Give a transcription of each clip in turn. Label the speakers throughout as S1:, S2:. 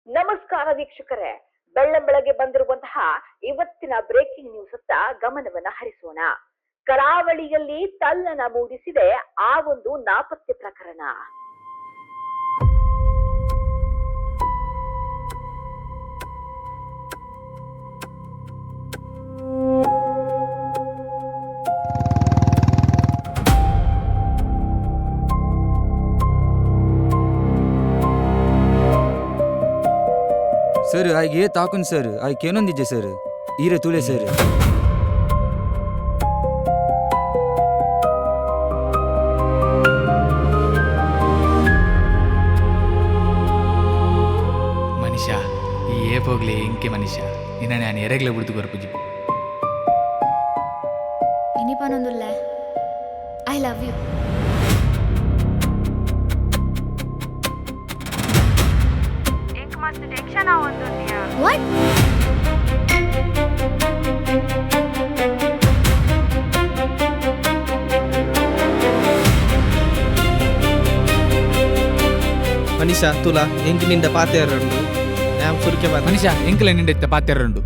S1: ನಮಸ್ಕಾರ ವೀಕ್ಷಕರೇ, ಬೆಳ್ಳಂಬೆಳಗ್ಗೆ ಬಂದಿರುವಂತಹ ಇವತ್ತಿನ ಬ್ರೇಕಿಂಗ್ ನ್ಯೂಸ್ ಅತ್ತ ಗಮನವನ್ನ ಹರಿಸೋಣ. ಕರಾವಳಿಯಲ್ಲಿ ತಲ್ಲಣ ಮೂಡಿಸಿದೆ ಆ ಒಂದು ನಾಪತ್ತೆ ಪ್ರಕರಣ.
S2: ಸರ್ ಆಯ್ಗೆ ಏತ್ ಹಾಕುನ್ ಸರ್, ಆಯ್ ಕೇನೊಂದಿಜ್ಜೆ ಸರ್, ಈರೆ ತುಲೆ ಸರ್.
S3: ಮನುಷ್ಯ ಈ ಏಪೋಗ್ಲೆ ಎಂಕೆ ಮನುಷ್ಯ ನಿನ್ನ ನಾನು ಎರೆಗ್ಲೆ ಬಿಡ್ತು ಕೊರ್ಪುಜಿ.
S4: ಇನಿಪನೊಂದುಲ್ಲೆ I love you.
S5: ಎಂಕ್ ಮಸ್ತ್ ಟೆನ್ಷನ್ ಆವೊಂದುಂಡಿಯಾ.
S4: What?
S6: Manisha ತುಲಾ ಎಂಕ್ ನಿಂಡ ಪಾತೆರುಂಡು ಯಾನ್ ಸುರುಕೆ ಬತ್ತ.
S3: ಮನುಷ್ಯ ಎಂಕಲೆ ನಿಂಡೆತ್ತ ಪಾತೆರುಂಡು.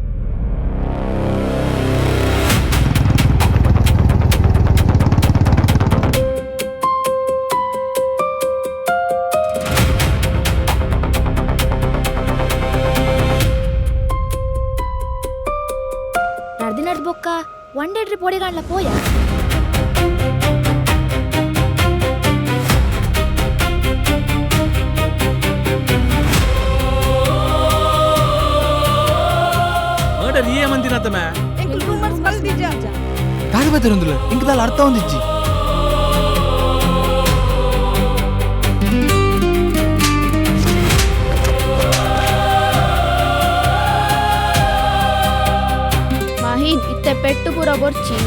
S4: ನಡ್ದಿನರ್ದು ಬೊಕ್ಕ ಒನ್ ಡೇ ಟ್ರಿಪ್ ಓಡಿಗಾಣ್ಲ ಪೋಯ.
S7: ಮರ್ಡರ್ ಏ ಮಂದಿನ ತಮ್ಮ.
S3: ದಾದ ಬತ್ತಿರುಂದುಲ್ಲ ಎಂಕದಾಲ ಅರ್ಥ ಒಂದಿಜ್ಜಿ.
S4: ಮಾಹಿನ್ ಇತ್ತೆ ಪೆಟ್ಟು ಪೂರ ಬೊರ್ಚಿ.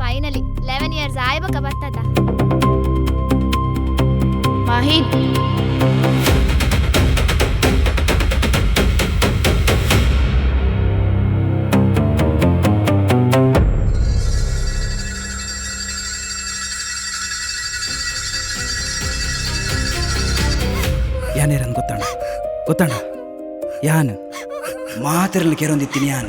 S4: ಫೈನಲಿ 11 ಇಯರ್ಸ್ ಆಯ್ಬಕ ಬರ್ತದ ಮಾಹಿನ್.
S8: ಯಾನೇರನ್ ಗೊತ್ತಣ್ಣ, ಗೊತ್ತಣ್ಣ, ಯಾನ್ ಮಾತಿರಲು ಕೇರೊಂದಿತ್ತೀನಿ ಯಾನ್.